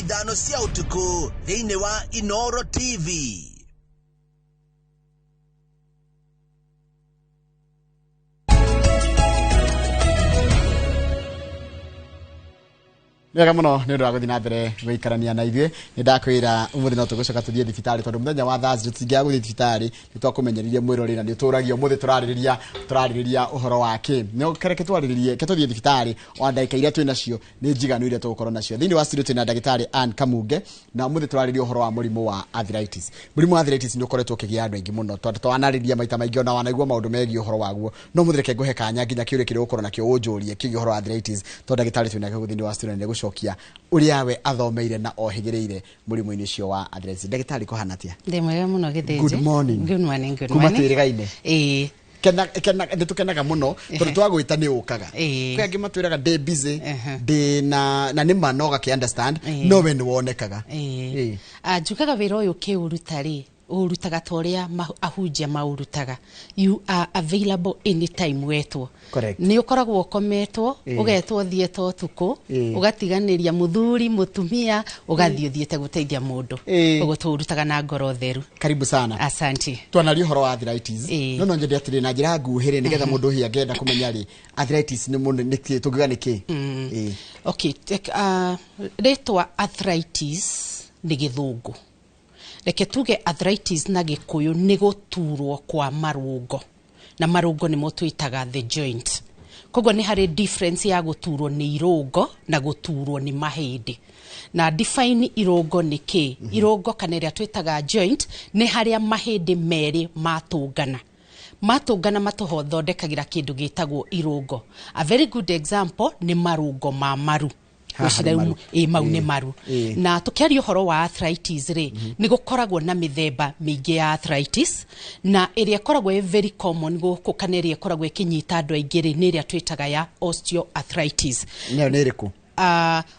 5 cia ũtukũ thĩinĩ wa Inoro TV. Nĩ wega mũno nĩ ũndũ wa gũthiĩ na mbere gũikarania na ithuĩ. Nĩ ndakwĩra ũmũthĩ no tũgũcoka tũthiĩ thibitarĩ, tondũ mũthenya wa Thursday tũtingĩaga gũthiĩ thibitarĩ. Nĩ twakũmenyeririe mwĩroreri na nĩ ũtũragio ũmũthĩ tũrarĩrĩria ũhoro wa kĩ. No kereke twarĩrĩrie, ke tũthiĩ thibitarĩ o ndagĩka iria twĩ nacio nĩ njiganu iria tũgũkorwo nacio. Thĩinĩ wa studio twĩna ndagĩtarĩ Ann Kamunge, na ũmũthĩ tũrarĩrĩria ũhoro wa mũrimũ wa arthritis. Mũrimũ wa arthritis nĩ ũkoretwo ũkĩgĩa andũ aingĩ mũno, tondũ twanarĩria maita maingĩ ona wanaigua maũndũ megiĩ ũhoro waguo. No mũthĩ reke ngũhe kanya nginya kĩũria kĩrĩa ũgũkorwo nakĩo ũnjũrie kĩgiĩ ũhoro wa arthritis, tondũ ndagĩtarĩ twĩnake gũkũ thĩinĩ wa studio na nĩegũcokia ũrĩa we athomeire na ohĩgĩrĩire mũrimũ-inĩ ũcio wa arthritis. Ndagĩtarĩ, kũhana atĩa? Ndĩ mwega mũno, Gĩthĩnji. Good morning. Good morning, good Kuma morning. twĩrĩgaine. Ĩĩ. Kena kena nĩ tũkenaga mũno tondũ twagwĩta nĩ ũkaga. Kwĩ angĩ matwĩraga ndĩ busy, ndĩ na nĩ ma no gakĩ understand, no we nĩ wonekaga. Ĩĩ. Ĩĩ. Ah, njugaga wĩra ũyũ ũkĩũruta rĩ, ũrutaga ta ũrĩa ahunjia maũrutaga. You are available anytime wetwo. Nĩ ũkoragwo ũkometwo, ũgetwo thieta ũtukũ, ũgatiganĩria mũthuri, mũtumia, ũgathiĩ ũthiĩte gũteithia mũndũ. Ũguo tũũrutaga na ngoro theru. Karibu sana. Asante. Twanaria ũhoro wa arthritis. No nyende atĩrĩ na njĩra nguhĩ rĩ, nĩgetha mũndũ hihi angĩenda kũmenya rĩ, arthritis nĩ mũndũ nĩ kĩ, tũngiuga nĩ kĩ? Ĩĩ. Okay, rĩtwa arthritis nĩ gĩthũngũ. Reke tuge arthritis na gĩkũyũ nĩ gũturwo kwa marũngo, na marũngo nĩmo twĩtaga the joint. Koguo nĩ harĩ difference ya gũturwo nĩ irũngo na gũturwo nĩ mahĩndĩ. Na define irũngo nĩ kĩ? Irũngo kana ĩrĩa twĩtaga joint nĩ harĩa mahĩndĩ merĩ matũngana. Matũngana matũthondekagĩra kĩndũ gĩtagwo irũngo. A very good example nĩ marũngo ma maru. Haha nĩ Gũcira maru. ĩĩ, mau nĩ maru. Na tũkĩaria ũhoro wa arthritis rĩ, nĩ gũkoragwo na mĩthemba mĩingĩ ya arthritis, na ĩrĩa ĩkoragwo ĩ very common gũkũ kana ĩrĩa ĩkoragwo ĩkĩnyita andũ aingĩ rĩ, nĩ ĩrĩa twĩtaga ya osteoarthritis. Nayo nĩ ĩrĩkũ?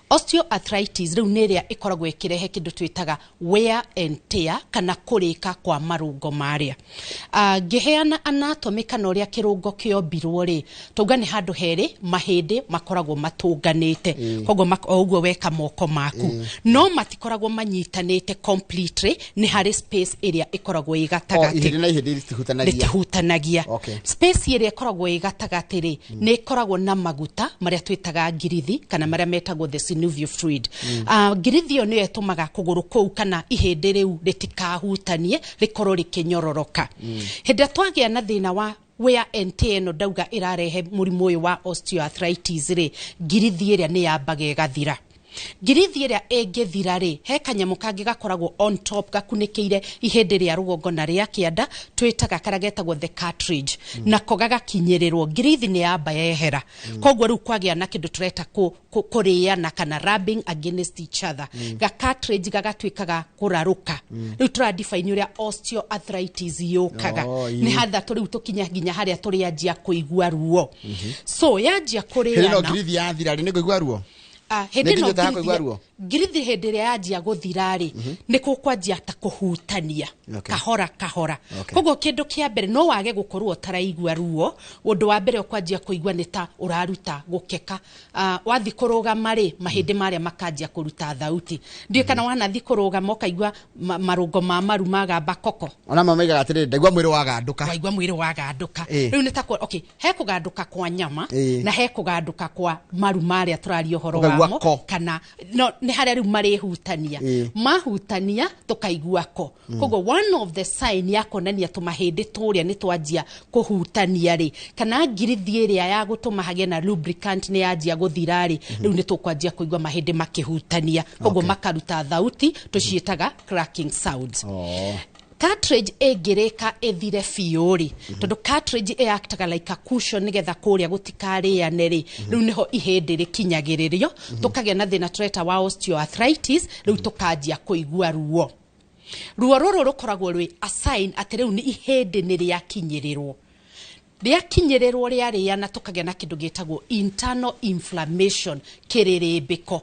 Osteoarthritis rĩu nĩ ĩrĩa ĩkoragwo ĩkĩrehe kĩndũ twĩtaga wear and tear kana kũrĩka kwa marũngo marĩa. Ngĩheana anatomy kana ũrĩa kĩrũngo kĩombirwo rĩ, tauga nĩ handũ herĩ mahĩndĩ makoragwo matũnganĩte. Koguo o ũguo weka moko maku. No matikoragwo manyitanĩte completely, nĩ harĩ space ĩrĩa ĩkoragwo ĩ gatagatĩ. O, ihĩndĩ na ihĩndĩ ritihutanagia. Ritihutanagia. Space ĩrĩa ĩkoragwo ĩ gatagatĩ rĩ, nĩ ĩkoragwo na maguta marĩa twĩtaga ngirithi kana marĩa metagwo the synovial fluid. Ngirithi ĩyo nĩyo ĩtũmaga kũgũrũ kũu kana ihĩndĩ rĩu rĩtikahutanie, rĩkorwo rĩkĩnyororoka. Hĩndĩ ĩrĩa twagĩa na thĩna wa wear and tear ĩno ndauga ĩrarehe mũrimũ ũyũ wa osteoarthritis rĩ, ngirithi ĩrĩa nĩ yambaga ĩgathira. Ngirithi ĩrĩa ĩngĩthira rĩ, he kanyamũ kangĩ gakoragwo on top gakunĩkĩire ihĩndĩ rĩa rũgongo na rĩa kĩanda, twĩtaga karĩa getagwo the cartilage. Nako gagakinyĩrĩrwo, ngirithi nĩ yamba yehera. Koguo rĩu kwagĩa na kĩndũ tũreta kũrĩana kana rubbing against each other. Ga cartilage gagatuĩka ga kũrarũka. Rĩu tũra define ũrĩa osteoarthritis yũkaga. Nĩ hatha rĩu tũkinya nginya harĩa tũrĩanjia kũigua ruo. So yanjia Hĩndĩ ĩno kũrĩana. ngirithi yathira rĩ, nĩ ngũigua ruo? Hĩndĩ Nĩ ĩno nginyĩte ha kũigua ruo? ngirithi hĩndĩ ĩrĩa yanjia gũthira rĩ, nĩ kũkwanjia ta kũhutania. Kahora kahora. Koguo kĩndũ kĩa mbere no wage gũkorwo ũtaraigua ruo. Ũndũ wa mbere ũkwanjia kũigua nĩ ta ũraruta gũkeka. Wathiĩ kũrũgama rĩ, mahĩndĩ marĩa makanjia kũruta thauti. Ndiũĩ kana wanathiĩ kũrũgama ũkaigua marũngo ma maru magamba koko. Ona mama maigaga atĩrĩrĩ, ndaigua mwĩrĩ wagandũka. Waigua mwĩrĩ wagandũka. Rĩu nĩ ta okay, he kũgandũka kwa nyama, na he kũgandũka kwa maru marĩa tũraria ũhoro Ũkaigua wamo, ko. kana no, nĩ harĩa rĩu marĩhutania. Mahutania tũkaigua ko. Koguo one of the sign ya kuonania tũmahĩndĩ tũrĩa nĩ twanjia kũhutania rĩ, kana ngirithi ĩrĩa ya gũtũma hagĩe na lubricant nĩ yanjia gũthira rĩ, rĩu nĩ tũkwanjia kũigua mahĩndĩ makĩhutania. Koguo makaruta thauti tũciĩtaga cracking sounds. Cartilage ĩngĩrĩka ĩthire biũ rĩ, tondũ cartilage ĩactaga like a cushion nĩgetha kũrĩa gũtikarĩane rĩ, rĩu nĩho ihĩndĩ rĩkinyagĩrĩrio, tũkagĩa na thĩna tũreta wa osteoarthritis, rĩu tũkanjia kũigua ruo. Ruo rũrũ rũkoragwo rwĩ a sign atĩ rĩu nĩ ihĩndĩ nĩ rĩakinyĩrĩrwo. Rĩakinyĩrĩrwo rĩarĩana tũkagĩa na kĩndũ gĩtagwo internal inflammation, kĩrĩrĩmbĩko.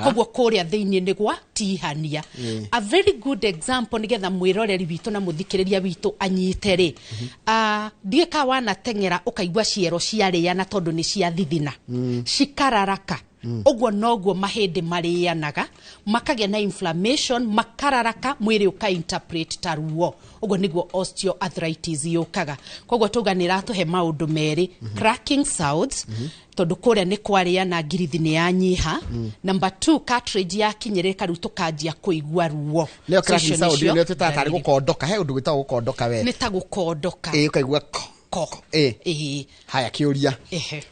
Koguo kũrĩa thĩinĩ nĩ gwa tihania. A very good example nĩgetha mwĩroreri witũ na mũthikĩrĩria witũ anyite rĩ. Ndiũĩ kana wanateng'era ũkaigua ciero ciarĩana tondũ nĩ ciathithina. Cikararaka. Ũguo noguo mahĩndĩ marĩanaga, makagĩa na inflammation, makararaka, mwĩrĩ ũka interpret ta ruo. Ũguo nĩguo osteoarthritis yũkaga. Koguo tauga nĩ ĩratũhe maũndũ merĩ, cracking sounds, tondũ kũrĩa nĩ kwarĩana, ngirithi nĩ yanyiha. Number two, cartilage yakinyĩrĩka, rĩu tũkanjia kũigua ruo. Nĩyo So cracking icio sound. nĩcio Nĩyo twĩtaga tarĩ ndariri. gũkondoka. He ũndũ gwĩtagwo gũkondoka we. Nĩ ta gũkondoka. Ĩ, ũkaigua ko. Ko. Ĩ. Ĩĩ. Haya, kĩũria. Ehe.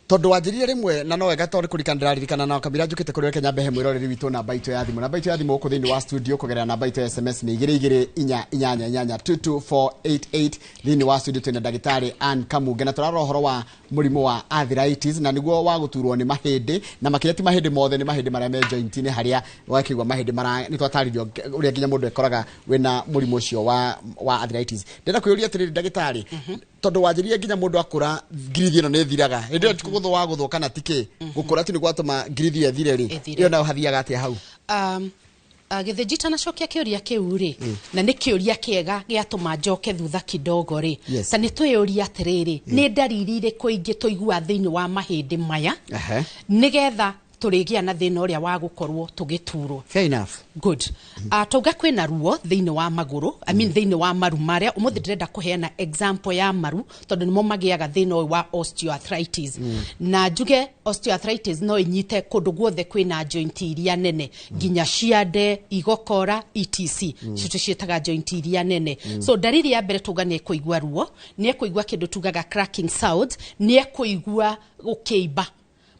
Tondũ wanjĩrire rĩmwe na no wega, tondũ kũririkana ndĩraririkana na kamira njũkĩte kũrĩ Kenya mbehe mwĩroreri witũ namba itũ ya thimũ, namba itũ ya thimũ gũkũ thĩinĩ wa studio kũgerera namba itũ ya SMS nĩ 22488, 22488. Thĩinĩ wa studio twĩna ndagĩtarĩ Ann Kamunge na tũrarora ũhoro wa mũrimũ wa arthritis, na nĩguo wa gũturwo nĩ mahĩndĩ, na makĩria ti mahĩndĩ mothe, nĩ mahĩndĩ marĩa me joint-inĩ, harĩa wakĩigua mahĩndĩ mara. Nĩ twatarĩrio ũrĩa nginya mũndũ ekoraga wĩna mũrimũ ũcio wa arthritis. Ndĩrenda kwĩyũria atĩrĩrĩ, ndagĩtarĩ, tondũ wanjĩrire nginya mũndũ akũra ngirithi ĩno nĩ ĩthiraga, hĩndĩ ĩyo ti kũgũthwo wa gũthwo kana ti kĩ gũkũra tu nĩ gwatũma ngirithi ĩyo ĩthire rĩ, Ĩthire. ĩyo nayo hathiaga atĩa hau? Gĩthĩnji itanacokia kĩũria kĩu rĩ, na nĩ kĩũria kĩega gĩatũma njoke thutha kidogo rĩ, ta nĩ twĩyũria atĩrĩrĩ, nĩ ndariri irĩkũ ingĩ tũiguaga thĩinĩ wa mahĩndĩ maya nĩgetha tũrĩgĩa na thĩna ũrĩa wa gũkorwo tũgĩturwo? Fair enough. Good. Tauga kwĩna ruo thĩinĩ wa magũrũ, I mean thĩinĩ wa maru marĩa. Ũmũthĩ ndĩrenda kũheana example ya maru tondũ nĩmo magĩaga thĩna ũyũ wa osteoarthritis. Na njuge osteoarthritis no ĩnyite kũndũ guothe kwĩna joint iria nene, nginya ciande, igokora, etc. Cio tũciĩtaga joint iria nene. So ndariri ya mbere tuga nĩ kũigua ruo, nĩ ekũigua kĩndũ tugaga cracking sounds, nĩ ekũigua gũkĩimba,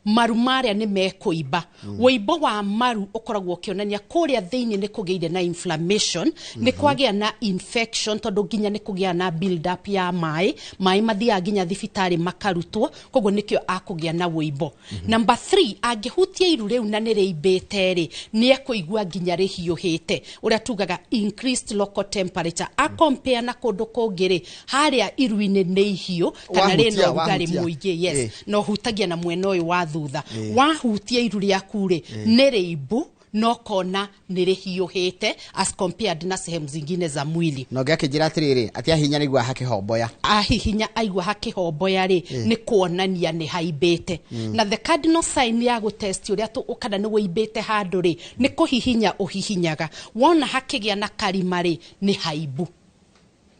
maru marĩa nĩ mekũimba. Wũimbo wa maru ũkoragwo ũkĩonania kũrĩa thĩinĩ nĩ kũgĩire na inflammation, nĩ kwagĩa na infection, tondũ nginya nĩ kũgĩa na build up ya maĩ. Maĩ mathiaga nginya thibitarĩ makarutwo, koguo nĩkĩo akũgĩa na wũimbo. Number 3, angĩhutia iru rĩu na nĩ rĩimbĩte rĩ, nĩ ekũigua nginya rĩhiũhĩte, ũrĩa tugaga increased local temperature. Akompea na kũndũ kũngĩ rĩ, harĩa iru-inĩ nĩ ihiũ kana rĩna Wahutia, ũrugarĩ wahutia. mũingĩ. Yes. Na ũhutagia na mwena ũyũ wa thutha. Wahutia iru rĩaku rĩ, nĩ rĩimbu no kona nĩ rĩhiũhĩte as compared na sehemu zingine za mwili. Na ũngĩ akĩnjĩra atĩrĩrĩ, atĩ ahinya nĩguo hakĩhomboya. Ahihinya aigua hakĩhomboya rĩ, nĩ kuonania nĩ haimbĩte. Na the cardinal sign ya gũtest ũrĩa kana nĩ wĩimbĩte handũ rĩ, nĩ kũhihinya ũhihinyaga, wona hakĩgĩa na karima rĩ, nĩ haimbu.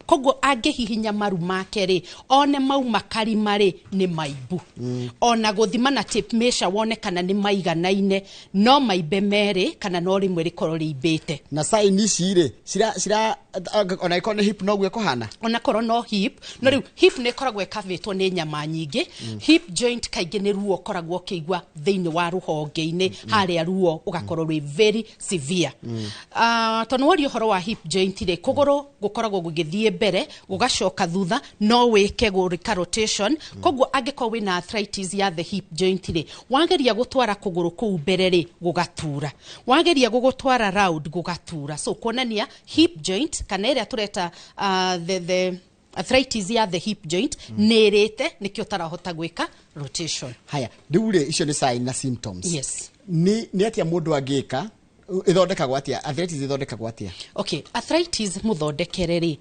Koguo angĩhihinya maru make rĩ, one mauma karima rĩ, nĩ maimbu. Ona gũthima na tape measure wone kana nĩ maiganaine, no maimbe merĩ kana no rĩmwe rĩkorwo rĩimbĩte. Na sign ici rĩ, cira cira ona ĩkorwo nĩ hip noguo ĩkũhana? Onakorwo no hip, no rĩu hip nĩ ĩkoragwo ĩkavĩtwo nĩ nyama nyingĩ. Hip joint kaingĩ nĩ ruo ũkoragwo ũkĩigua thĩinĩ wa rũhonge-inĩ harĩa, ruo ũgakorwo rwĩ very severe. Tondũ woria ũhoro wa hip joint rĩ, kũgũrũ gũkoragwo gũgĩthiĩ mbere gũgacoka thutha, no wĩke gũrĩka rotation. Koguo angĩkorwo wĩna arthritis ya the hip joint rĩ, wageria gũtwara kũgũrũ kũu mbere rĩ, gũgatura, wageria gũgũtwara round gũgatura. So kuonania hip joint kana ĩrĩa tũreta the arthritis ya the hip joint nĩ ĩrĩte, nĩkĩo ũtarahota gwĩka rotation. Haya, rĩu rĩ, icio nĩ sign na symptoms. Yes. Nĩ atĩa mũndũ angĩka? Ĩthondekagwo atĩa? Arthritis ĩthondekagwo atĩa? Okay, arthritis mũthondekere rĩ,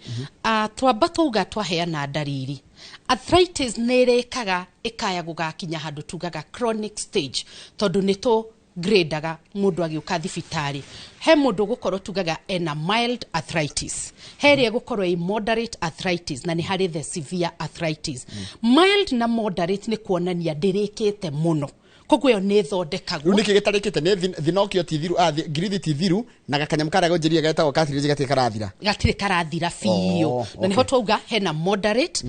twamba twauga twaheana ndariri. Arthritis nĩ ĩrĩkaga ĩkaya gũgakinya handũ tugaga chronic stage, tondũ nĩ tũ gradaga mũndũ agĩũka thibitarĩ. He mũndũ gũkorwo tugaga ena mild arthritis, he ĩrĩa ĩgũkorwo ĩ moderate arthritis, na nĩ harĩ the severe arthritis. Mild na moderate nĩ kuonania ndĩrĩkĩte mũno, koguo ĩyo nĩ ĩthondekagwo. Rĩu nĩkĩ gĩtarĩkĩte? Nĩ thinokio ti thiru, ngirithi ti thiru, na gakanyamũ karĩa gũnjĩria getagwo cartilage gatirĩ karathira. Gatirĩ karathira biũ. Na nĩho twauga hena moderate,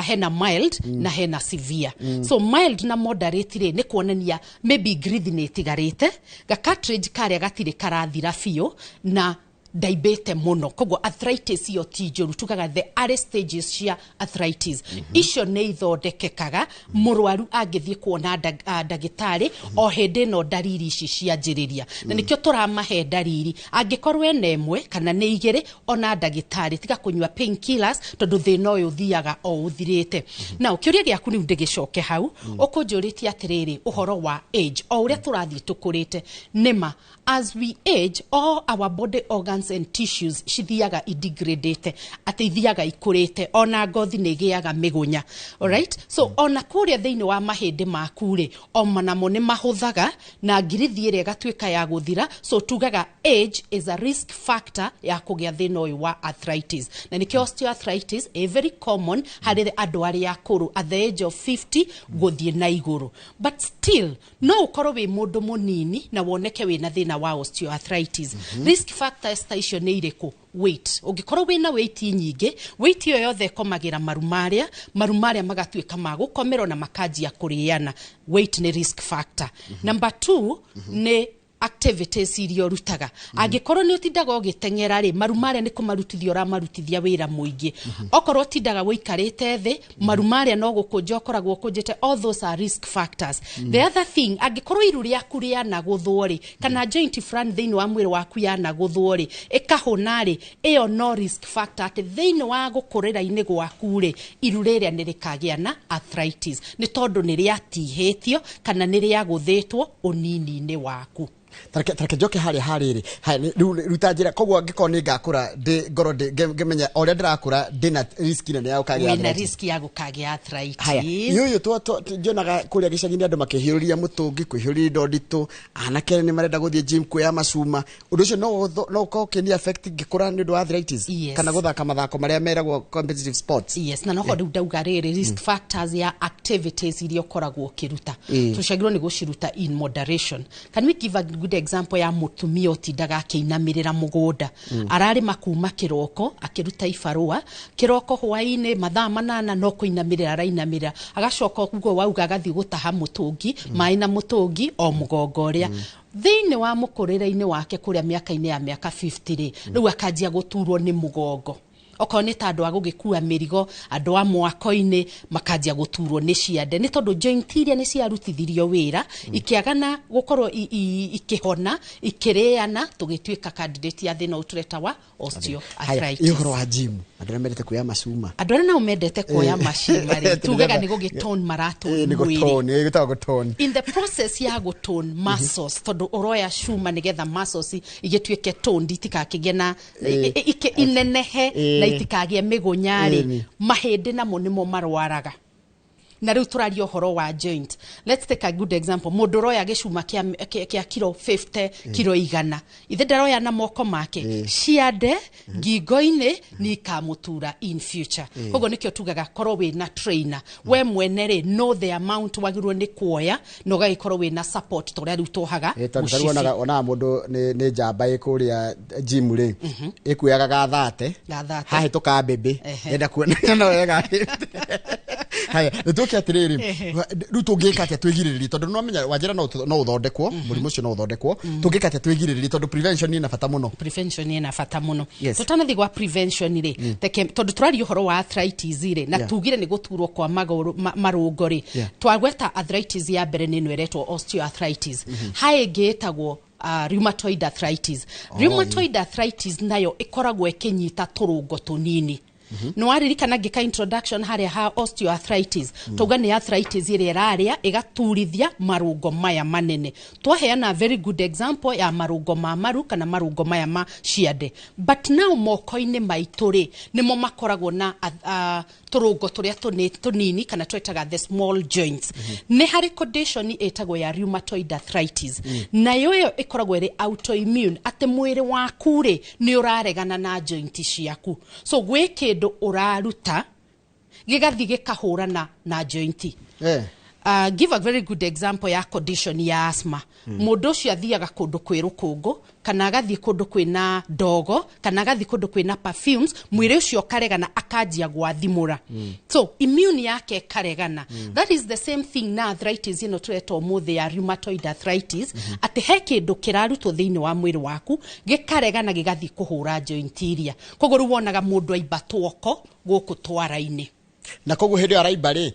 hena mild na hena severe. So mild na moderate rĩ, nĩ kuonania maybe ngirithi nĩ ĩtigarĩte, ga cartilage karĩa gatirĩ karathira biũ na ndaimbĩte mũno, koguo arthritis ĩyo ti njũru. Tugaga the early stages cia arthritis icio nĩ ithondekekaga mũrwaru angĩthiĩ kuona ndagĩtarĩ o hĩndĩ ĩno ndariri ici cianjĩrĩria. Na nĩkĩo tũramahe ndariri, angĩkorwo ena ĩmwe kana nĩ igĩrĩ, ona ndagĩtarĩ, tiga kũnyua painkillers tondũ thĩna ũyũ ũthiaga o ũthirĩte. Na kĩũria gĩaku rĩu ndĩgĩcoke hau, ũkũnjũrĩtie atĩrĩrĩ, ũhoro wa age, o ũrĩa tũrathiĩ tũkũrĩte, nĩma as we age all our body organs organs and tissues cithiaga idegradĩte, atĩ ithiaga ikũrĩte, ona ngothi nĩ ĩgĩaga mĩgũnya. Alright, so ona kũrĩa thĩinĩ wa mahĩndĩ maku rĩ, o namo nĩ mahũthaga na ngirithi ĩrĩa ĩgatuĩka ya gũthira. So tugaga age is a risk factor ya kũgĩa thĩna ũyũ wa arthritis, na nĩkĩo osteoarthritis ĩ very common harĩ andũ arĩa akũrũ, at the age of 50 gũthiĩ na igũrũ. But still no ũkorwo wĩ mũndũ mũnini na woneke wĩna thĩna wa osteoarthritis. Risk factors ta icio nĩ irĩkũ? Weight. Ũngĩkorwo wĩna weight nyingĩ, weight ĩyo yothe ĩkomagĩra maru marĩa, maru marĩa magatuĩka ma gũkomerwo na makanjia kũrĩana. Weight nĩ risk factor. Number two nĩ activities iria ũrutaga. Angĩkorwo nĩ ũtindaga ũgĩteng'era rĩ, maru marĩa nĩ kũmarutithia ũramarutithia wĩra mũingĩ. Okorwo ũtindaga ũikarĩte thĩ, maru marĩa no gũkũnja ũkoragwo ũkũnjĩte. All those are risk factors. The other thing, angĩkorwo iru rĩaku rĩanagũthwo rĩ, kana joint fulani thĩinĩ wa mwĩrĩ waku yanagũthwo rĩ, ĩkahũna rĩ, ĩyo no risk factor atĩ thĩinĩ wa gũkũrĩra-inĩ gwaku rĩ, iru rĩrĩa nĩ rĩkagĩa na arthritis, nĩ tondũ nĩ rĩatihĩtio kana nĩ rĩagũthĩtwo ũnini-inĩ waku. Tareke njoke harĩa harĩrĩ rĩu ruta njĩra. Koguo angĩkorwo nĩ ngakũra ndĩ ngorwo ngĩmenya o ũrĩa ndĩrakũra ndĩna risk nene ya gũkagĩa wĩna arthritis. Risk ya gũkagĩa Haya, arthritis. nĩ ũyũ njonaga kũrĩa gĩcagi-inĩ andũ makĩhiũrĩria mũtũngi, kwĩhiũrĩria indo nditũ, anake nĩ marenda gũthiĩ gym kuoya macuma. Ũndũ ũcio no ũkorwo ũkĩni affect ngĩkũra nĩ ũndũ wa arthritis? Yes. Kana gũthaka mathako marĩa meragwo competitive sports? Yes, na noho rĩu ndauga rĩrĩ, risk factors ya activities iria ũkoragwo ũkĩruta, tũcagĩrwo nĩ gũciruta in moderation. Can we give a good example ya mũtumia ũtindaga akĩinamĩrĩra mũgũnda, ararĩma kuma kĩroko akĩruta ibarũa, kĩroko, hwaĩ-inĩ, mathaa 8 no kũinamĩrĩra arainamĩrĩra, agacoka ũguo wauga agathiĩ gũtaha mũtũngi maĩ na mũtũngi o mũgongo ũrĩa thĩinĩ wa mũkũrĩre-inĩ wake kũrĩa mĩaka-inĩ ya mĩaka 50 rĩ, rĩu akanjia gũturwo nĩ mũgongo. Okorwo nĩ ta andũ a gũgĩkua mĩrigo, andũ a mwako-inĩ, makanjia gũturwo nĩ ciande, nĩ tondũ joint iria nĩ ciarutithirio wĩra, ikĩagana gũkorwo ikĩhona, ikĩrĩana, tũgĩtuĩka candidate ya thĩna ũyũ tũreta wa Haya, osteoarthritis. ĩ ũhoro wa gym, andũ arĩa mendete kuoya macuma? Andũ arĩa nao mendete kuoya macuma rĩ, tugaga nĩ gũgĩtone maratone Nĩ mwĩrĩ. gũtone, ĩgĩtagwo gũtone. In the process ya gũtone muscles, tondũ ũroya cuma nĩgetha muscles igĩtuĩke toned, itikakĩgĩe na inenehe na itikagĩe mĩgũnya rĩ, mahĩndĩ namo nĩmo marwaraga, na rĩu tũraria ũhoro wa joint. Let's take a good example. Mũndũ ũroya gĩcuma kĩa kiro 50, kiro 100, ithe ndaroya na moko make, ciande ngingo-inĩ nĩ ikamũtura in future. Koguo nĩkĩo tugaga korwo wĩna trainer, we mwene rĩ, know the amount wagĩrĩirwo nĩ kuoya na ũgagĩkorwo wĩna support ta ũrĩa rĩu twohaga Tondũ tarĩu mũcibi. Onaga mũndũ nĩ njamba ĩ kũrĩa gym rĩ, ĩkuoyaga gathate, Gathate. hahĩtũka mbĩmbĩ, enda kuonania no wega. Haya, nĩ tũke atĩrĩrĩ, rĩu tũngĩka atĩa twĩgirĩrĩrie? Tondũ no menya wanjĩra no ũthondekwo, mũrimũ ũcio no ũthondekwo. Tũngĩka atĩa twĩgirĩrĩrie? Tondũ prevention ĩna bata mũno. Prevention ĩna bata mũno. Tũtanathiĩ gwa prevention rĩ, teke tondũ tũraria ũhoro wa arthritis rĩ, na tugire nĩ gũturwo kwa magũrũ marũngo rĩ, twagweta arthritis ya mbere nĩ ĩno ĩretwo osteoarthritis. Haĩ ĩngĩ ĩtagwo rheumatoid arthritis. Rheumatoid arthritis nayo ĩkoragwo ĩkĩnyita tũrũngo tũnini. Nĩ waririkana ngĩka introduction harĩa ha osteoarthritis, tauga nĩ arthritis ĩrĩa ĩrarĩa ĩgaturithia marũngo maya manene. Twaheana very good example ya marũngo ma maru kana marũngo maya ma ciande. But now moko-inĩ maitũ rĩ, nĩmo makoragwo na tũrũngo tũrĩa tũnini kana twetaga the small joints. Nĩ harĩ condition ĩtagwo ya rheumatoid arthritis. Nayo ĩyo ĩkoragwo ĩrĩ autoimmune, atĩ mwĩrĩ waku rĩ, nĩ ũraregana na joint ciaku. So gwĩ kĩndũ ũraruta gĩgathiĩ gĩkahũrana na joint. Give a very good example ya condition ya asthma. Mũndũ ũcio athiaga kũndũ kwĩ rũkũngũ kana agathiĩ kũndũ kwĩna ndogo kana agathiĩ kũndũ kwĩna perfumes, mwĩrĩ ũcio ũkaregana, akanjia gwathimũra. So immune yake ĩkaregana. That is the same thing na arthritis ĩno tũreta ũmũthĩ ya rheumatoid arthritis, atĩ he kĩndũ kĩrarutwo thĩinĩ wa mwĩrĩ waku gĩkaregana, gĩgathiĩ kũhũra joint iria. Koguo rĩu wonaga mũndũ aimba tuoko gũkũ twara-inĩ. Na koguo hĩndĩ ĩyo araimba rĩ,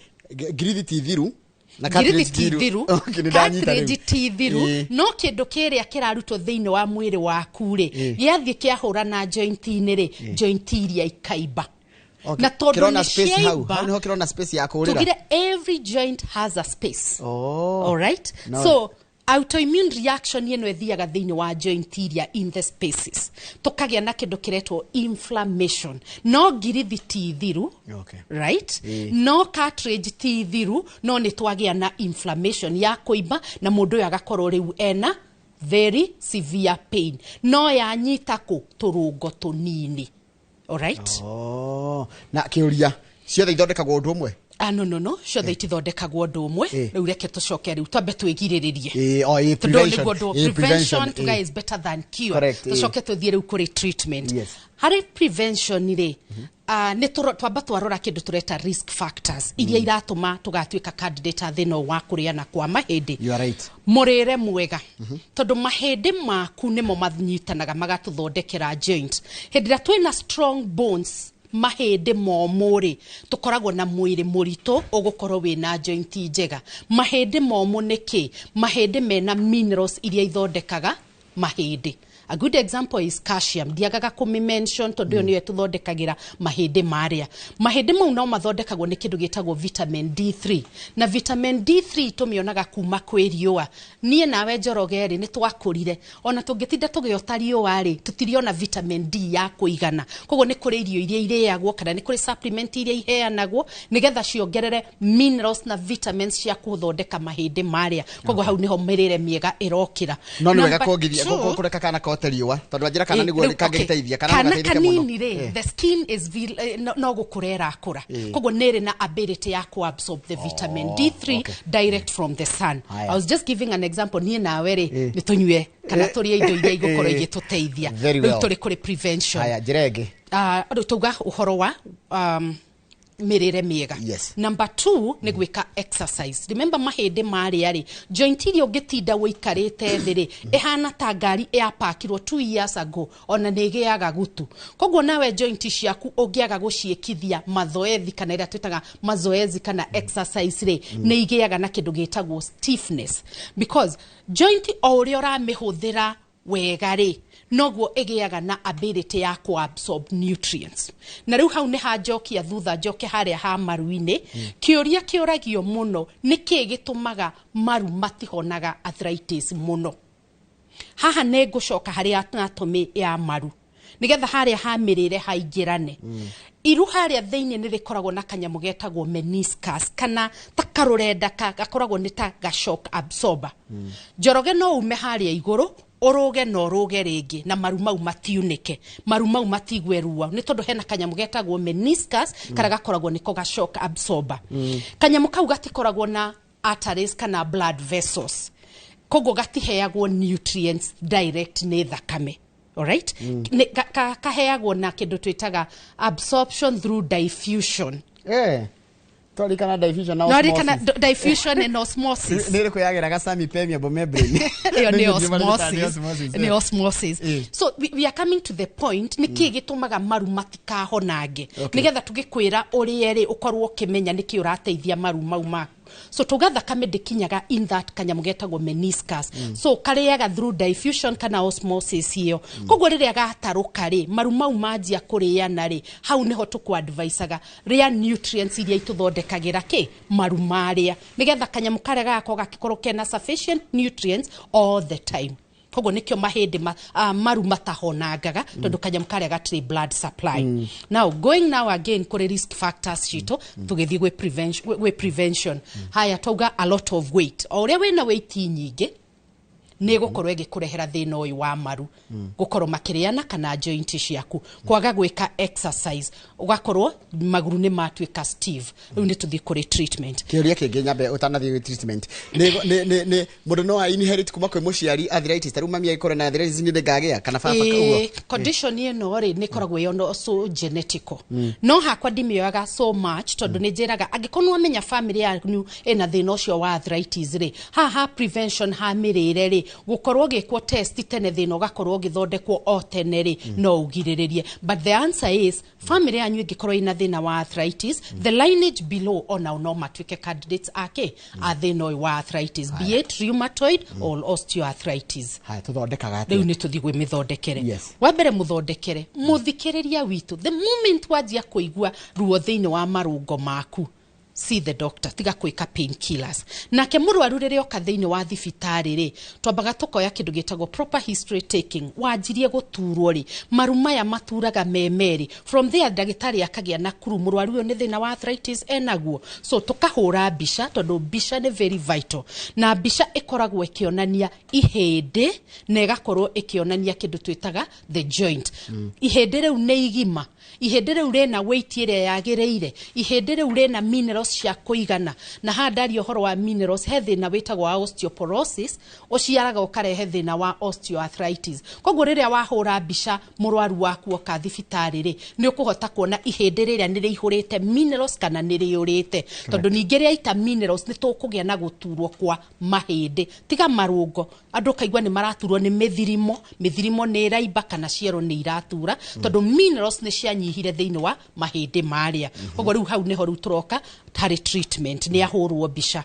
ngirithi ti thiru na ngirithi cartilage ti thiru. Okay, nĩ ndanyita rĩu. Cartilage ti thiru. No kĩndũ kĩrĩa kĩrarutwo thĩinĩ wa mwĩrĩ waku rĩ, gĩathiĩ kĩahũra na joint-inĩ rĩ, joint iria ikaimba. Na tondũ Kĩrona nĩ space hau ciaimba, hau nĩho kĩrona space ya kũrĩra. Tugire every joint has a space. Oh. All right. No. So Autoimmune reaction ĩno ĩthiaga thĩinĩ wa joint iria in the spaces, tũkagĩa na kĩndũ kĩretwo inflammation. No ngirithi ti thiru. Right? No cartilage ti thiru, no nĩ twagĩa na inflammation ya kũimba na mũndũ ũyũ agakorwo rĩu ena very severe pain, no yanyita kũ tũrũngo tũnini. Alright? Oh, na kĩũria, ciothe ithondekagwo ũndũ ũmwe? Ah, no, ciothe itithondekagwo ũndũ ũmwe. Rĩu reke tũcoke rĩu twambe twĩgirĩrĩrie. Ĩ, o, ĩ, Tondũ prevention. nĩguo ũndũ Ĩ, prevention prevention, tuga ĩ. is better than cure. Tũcoke tũthiĩ rĩu kũrĩ treatment. Harĩ prevention rĩ, nĩ twamba twarora kĩndũ tũreta risk factors iria iratũma tũgatuĩka candidate a thĩna ũyũ wa kũrĩana kwa mahĩndĩ. You are right. Mũrĩre mwega, tondũ mahĩndĩ maku nĩmo manyitanaga magatũthondekera joint. Hĩndĩ ĩrĩa twĩna strong bones, mahĩndĩ momũ rĩ, tũkoragwo na mwĩrĩ mũritũ ũgũkorwo wĩna joint njega. Mahĩndĩ momũ nĩ kĩ? Mahĩndĩ mena minerals iria ithondekaga mahĩndĩ. A good example is calcium. Ndiagaga kũmĩ-mention tondũ ĩyo nĩyo ĩtũthondekagĩra mahĩndĩ marĩa. Mahĩndĩ mau no mathondekagwo nĩ kĩndũ gĩtagwo vitamin D3, na vitamin D3 tũmĩonaga kuma kwĩ riũa. Niĩ nawe, Njoroge rĩ, nĩ twakũrire ona tũngĩtinda tũgĩota riũa rĩ, tũtiriona vitamin D ya kũigana. Koguo nĩ kũrĩ irio iria irĩagwo kana nĩ kũrĩ supplement iria iheanagwo nĩgetha ciongerere minerals na vitamins cia gũthondeka mahĩndĩ marĩa. Koguo hau nĩho mĩrĩre mĩega ĩrokĩra. No nĩ wega Number kuongithia kũreka kana kote riũa, tondũ anjĩra kana nĩguo kangĩgĩteithia kana kana no gateithĩke mũno. Kanini rĩ, the skin is no gũkũra ĩrakũra, koguo nĩ ĩrĩ na ability ya ku-absorb the vitamin D3 direct from the sun. Haya. I was just giving an example. Niĩ nawe rĩ, nĩ tũnyue kana tũrĩe indo iria igũkorwo igĩtũteithia. Very Rĩu well. tũrĩ kũrĩ prevention. Haya, njĩra ĩngĩ. Rĩu tauga ũhoro wa mĩrĩre mĩega. Number two nĩ gwĩka exercise. Remember, mahĩndĩ marĩa rĩ, joint iria ũngĩtinda ũikarĩte thĩ rĩ, ĩhana ta ngari yapakirwo 2 years ago, ona nĩ ĩgĩaga gutu. Koguo nawe joint ciaku ũngĩaga gũciĩkithia mazoezi, kana ĩrĩa twĩtaga mazoezi kana exercise rĩ, nĩ igĩaga na kĩndũ gĩtagwo stiffness, because joint o ũrĩa ũramĩhũthĩra wega rĩ, noguo ĩgĩaga na ability ya kuabsorb nutrients. Na rĩu hau nĩ hanjokia thutha, njoke harĩa ha maru-inĩ. Kĩũria kĩũragio mũno, nĩ kĩĩ gĩtũmaga maru matihonaga arthritis mũno? Haha nĩ ngũcoka harĩ anatomy ya maru, nĩgetha harĩa ha mĩrĩre haingĩrane. Iru harĩa thĩinĩ nĩ rĩkoragwo na kanyamũ getagwo meniscus, kana ta karũrenda gakoragwo nĩ ta ga shock absorber. Njoroge, no ume harĩa igũrũ ũrũge na ũrũge rĩngĩ na maru mau matiunĩke, maru mau matigue ruo, nĩ tondũ hena kanyamũ getagwo meniscus karĩa gakoragwo nĩko ga shock absorber. Kanyamũ kau gatikoragwo na arteries kana blood vessels, koguo gatiheagwo nutrients direct nĩ thakame. Alright? Kaheagwo na kĩndũ twĩtaga absorption through diffusion. Twarikana diffusion na No ririkana osmosis. Diffusion and osmosis. Nĩ ĩrĩkũ yageraga semi permeable membrane? Ĩyo nĩ Nĩ osmosis. Osmosis, Nĩ osmosis. So we are coming to the point, nĩ kĩĩ gĩtũmaga maru matikahonange, nĩgetha tũgĩkwĩra ũrĩe rĩ, ũkorwo ũkĩmenya nĩkĩ ũrateithia maru mau maku. So tuga thakame ndĩkinyaga in that kanyamũ getagwo meniscus, so karĩaga through diffusion kana osmosis ĩyo. Koguo rĩrĩa gatarũka rĩ, maru mau manjia kũrĩana rĩ, hau nĩho tũkũ-advisaga rĩa nutrients iria itũthondekagĩra kĩ maru marĩa, nĩgetha kanyamũ karĩa gagakorwo gakĩkorwo kena sufficient nutrients all the time. Koguo nĩkĩo mahĩndĩ maru matahonangaga, tondũ kanyamũ karĩa gatirĩ blood supply. Now going now again kũrĩ risk factors citũ, tũgĩthiĩ gwĩ prevention, gwĩ prevention. Haya, twauga a lot of weight. O ũrĩa wĩna weight nyingĩ, nĩ gũkorwo ĩgĩkũrehera thĩna ũyũ wa maru gũkorwo makĩrĩana kana joint ciaku. Kwaga gwĩka exercise, ũgakorwo maguru nĩ matuĩka stiff. Rĩu nĩ tũthiĩ kũrĩ treatment. Kĩũria kĩngĩ nyambe ũtanathiĩ gwĩ treatment, nĩ mũndũ no a inherit kuma kwĩ mũciari arthritis? Ta rĩu mami agĩkorwo na arthritis, niĩ ndĩngagĩa kana baba ũguo? Condition ĩno rĩ, nĩ ĩkoragwo ĩyo no so genetical, no hakwa ndimĩoyaga so much, tondũ nĩ njĩraga angĩkorwo nĩ wamenya family yanyu ĩna thĩna ũcio wa arthritis rĩ, haha ha prevention ha mĩrĩre rĩ, gũkorwo gĩkwo test tene, thĩna ũgakorwo ũgĩthondekwo o tene rĩ, no ũgirĩrĩrie. But the answer is, family yanyu ĩngĩkorwo ĩna thĩna wa arthritis, the lineage below onao no matuĩke candidates ake a thĩna ũyũ wa arthritis, be it rheumatoid or osteoarthritis. Haya, tũthondekaga Rĩu atĩa? Nĩ tũthiĩ gwĩ mĩthondekere. Wa mbere, mũthondekere, mũthikĩrĩria witũ, the moment wanjia kũigua ruo thĩinĩ wa marũngo maku, See the doctor, tiga kwĩka painkillers. Nake mũrwaru rĩrĩa oka thĩinĩ wa thibitarĩ rĩ, twambaga tũkoya kĩndũ gĩtagwo proper history taking. Wanjirie gũturwo rĩ, maru maya maturaga me merĩ. From there ndagĩtarĩ akagĩa na kuru mũrwaru ũyũ nĩ thĩna wa arthritis enaguo. So tũkahũra mbica, tondũ mbica nĩ very vital, na mbica ĩkoragwo ĩkĩonania ihĩndĩ na ĩgakorwo ĩkĩonania kĩndũ twĩtaga the joint. Ihĩndĩ rĩu nĩ igima, ihĩndĩ rĩu rĩna weight ĩrĩa yagĩrĩire, ihĩndĩ rĩu rĩna minerals cia kũigana. Na haha ndaria ũhoro wa minerals, he thĩna wĩtagwo wa osteoporosis, ũciaraga ũkarehe thĩna wa osteoarthritis. Koguo rĩrĩa wahũra mbica mũrwaru waku oka thibitarĩ rĩ, nĩ ũkũhota kuona ihĩndĩ rĩrĩa nĩ rĩihũrĩte minerals kana nĩ rĩũrĩte, tondũ ningĩ rĩaita minerals nĩ tũkũgĩa na gũturwo kwa mahĩndĩ. Tiga marũngo, andũ kaigua nĩ maraturwo nĩ mĩthirimo, mĩthirimo nĩ ĩraimba kana ciero nĩ iratura, tondũ minerals nĩ cianyihire thĩinĩ wa mahĩndĩ marĩa. Koguo rĩu hau nĩho rĩu tũroka harĩ treatment, nĩ ahũrwo mbica.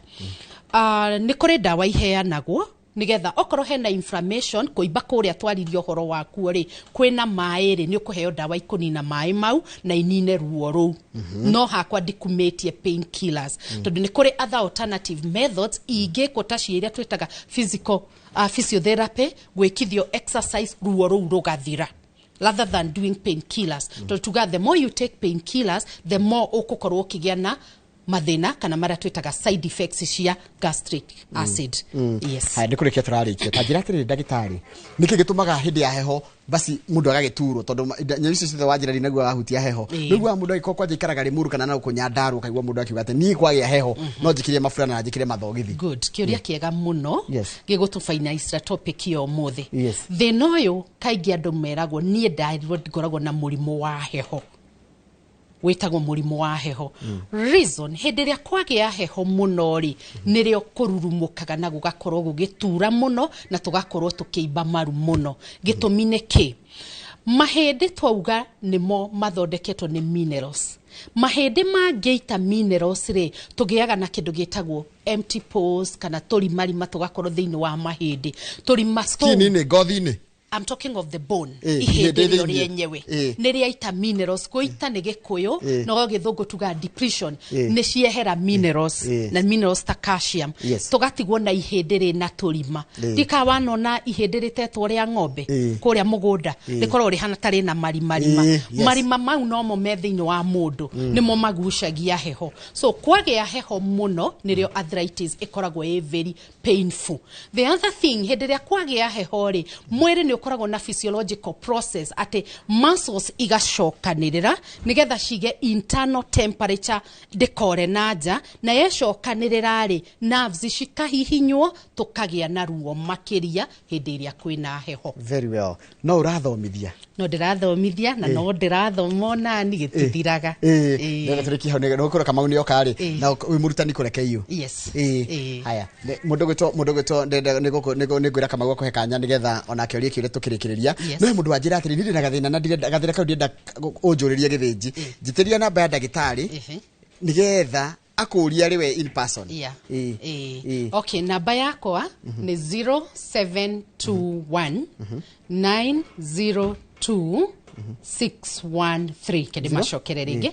Nĩ kũrĩ ndawa iheanagwo nigetha okorwo hena inflammation, kũimba kũrĩa twaririe ũhoro wakuo rĩ, kwĩna maĩ rĩ, nĩ ũkũheo ndawa ikũnina maĩ mau na inine ruo rũu. No hakwa ndikumĩtie painkillers, tondũ nĩ kũrĩ other alternative methods ingĩkwo ta cia iria twĩtaga physical physiotherapy, gwĩkithio exercise, ruo rũu rũgathira, rather than doing painkillers, tondũ tuga the more you take painkillers, the more ũkũkorwo ũkĩgĩa na mathĩna kana marĩa twĩtaga side effects cia gastric acid. Yes. Haya, nĩ kũrĩkia tũrarĩkia. Ta njĩra atĩrĩrĩ ndagĩtarĩ, nĩkĩ gĩtũmaga hĩndĩ ya heho basi mũndũ agagĩturwo? Tondũ nyamũ icio ciothe wanjĩra rinaguo wahutia heho, nĩguo mũndũ agĩkorwo kwanja ikaraga rĩ mũru kana na gũkũ Nyandarua, ũkaigua mũndũ akiuga atĩ niĩ kwagĩa heho no njĩkĩre maburana na njĩkĩre mathogithi. Good, kĩũria kĩega mũno. Gĩgũtũbainaicira topic ya ũmũthĩ. Thĩna ũyũ kaingĩ andũ meragwo, niĩ ndarirwo ngoragwo na mũrimũ wa heho, wĩtagwo mũrimũ wa heho. Reason, hĩndĩ ĩrĩa kwagĩa heho mũno rĩ, nĩrĩo kũrurumũkaga na gũgakorwo gũgĩtura mũno na tũgakorwo tũkĩimba maru mũno. Gĩtũmi nĩ kĩ? Mahĩndĩ twauga nĩmo mathondeketwo nĩ minerals. Mahĩndĩ mangĩita minerals rĩ, tũgĩaga na kĩndũ gĩtagwo empty pores kana tũrimarima tũgakorwo thĩinĩ wa mahĩndĩ, tũrima tũu. Skin-inĩ, ngothi-inĩ? I'm talking of the bone. Ihĩndĩ ihĩndĩ rĩo thĩinĩ. Rĩenyewe nĩ rĩaita minerals. Kũita nĩ gĩkũyũ, no gĩthũngũ tuga depletion. Nĩ ciehera minerals na minerals ta calcium, tũgatigwo na ihĩndĩ rĩna tũrima. Ndika wanona ihĩndĩ rĩtetwo rĩa ng'ombe kũrĩa mũgũnda, rĩkoragwo rĩhana ta rĩna marimarima. Marima mau nomo me thĩinĩ wa mũndũ, nĩmo magucagia heho. So kwagĩa heho mũno nĩrĩo arthritis ĩkoragwo ĩ very painful. The other thing, hĩndĩ ĩrĩa kwagĩa heho rĩ, mwĩrĩ nĩ ũkoragwo na physiological process atĩ muscles igacokanĩrĩra nĩgetha cige internal temperature ndĩkore na nja, na yecokanĩrĩra rĩ, nerves cikahihinywo, tũkagĩa na ruo makĩria hĩndĩ ĩrĩa kwĩna heho. Very well. No ũrathomithia? No ndĩrathomithia na no ndĩrathoma onani, gĩtithiraga. Nĩgetha tũrĩkie hau, nĩ gũkorwo Kamau nĩ oka rĩ, na wĩ mũrutani kũrĩa KU. Yes. Haya, mũndũ gwĩtwo nĩ ngwĩra Kamau akũhe kanya nĩgetha onake orie kĩũria tũkĩrĩkĩrĩria. No he mũndũ wanjĩra atĩrĩ, niĩ ndĩ na gathĩna na ndirenda gathĩna kau, ndĩrenda ũnjũrĩrie gĩthĩnji, njĩtĩria namba ya ndagĩtarĩ nĩgetha akũrie arĩ we in person. Okay, namba yakwa nĩ 0721 902 613. Kende macokere rĩngĩ,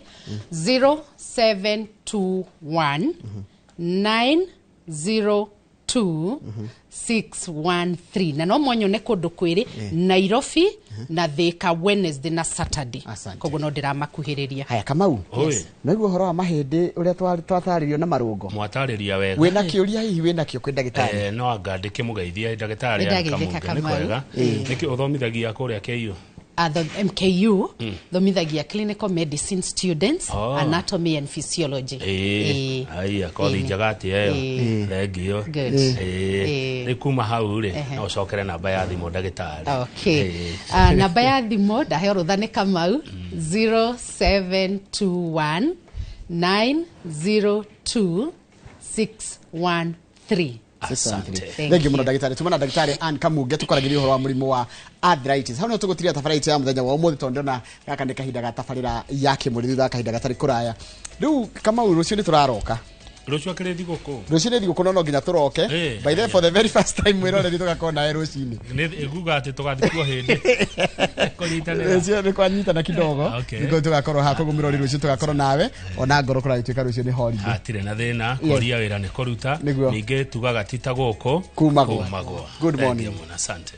0721 902 613. Na no monyone kũndũ kwĩrĩ, Nairobi na Thika, Wednesday na Saturday. Asante. Koguo no ndĩramakuhĩrĩria. Haya, Kamau. Oi. Naigua ũhoro wa mahĩndĩ ũrĩa twatarĩrio na marũngo. Mwatarĩria wega. Wĩna kĩũria hihi wĩnakĩo kwĩ ndagĩtarĩ? No anga ndĩkĩmũgeithia ndagĩtarĩ. Nĩndageithĩka. Kamunge, nĩ Kamau. kwega. Nĩkĩ ũthomithagia kũrĩa KU? The MKU thomithagia clinical medicine students, anatomy and physiology. Aya, kothi njega atĩa ĩyo. Thengio. Good. Rĩ kuma hau rĩ, no ũcokere namba ya thimũ, ndagĩtarĩ. Okay. Namba ya thimũ ndaheo rũtha nĩ Kamau, 0721 902 613. Asante. Thank Thengiũ mũno you. ndagĩtarĩ. Tuma na ndagĩtarĩ Ann Kamunge tũkwaragĩria ũhoro wa mũrimũ wa arthritis. Hau nĩho tũgũtiria tabarĩra itũ ya mũthenya wa ũmũthĩ, tondũ ndĩrona gaka nĩ kahinda ga tabarĩra ya kĩmũrĩ thutha wa kahinda gatarĩ kũraya. Rĩu Kamau, rũciũ nĩ tũraroka. Rũciũ akĩrĩ thigũkũ. Rũciũ nĩ thigũkũ, no nginya tũroke. By the way, for the very first time mwĩroreri tũgakorwo nawe rũcinĩ. Nĩ ĩguga atĩ tũgathiĩ kuo hĩndĩ kũnyitanĩra. Rũciũ nĩ kwanyitana kidogo. Nĩguo tũgakorwo haha, koguo mwĩroreri, rũciũ tũgakorwo nawe, ona ngoro kũragĩtuĩka rũciũ nĩ holiday. Hatirĩ na thĩna, kũria wĩra nĩ kũruta. Nĩguo. Ningĩ tugaga ti ta gũkũ Kumagwo. Kumagwo. Good morning. Thengiũ mũno, asante.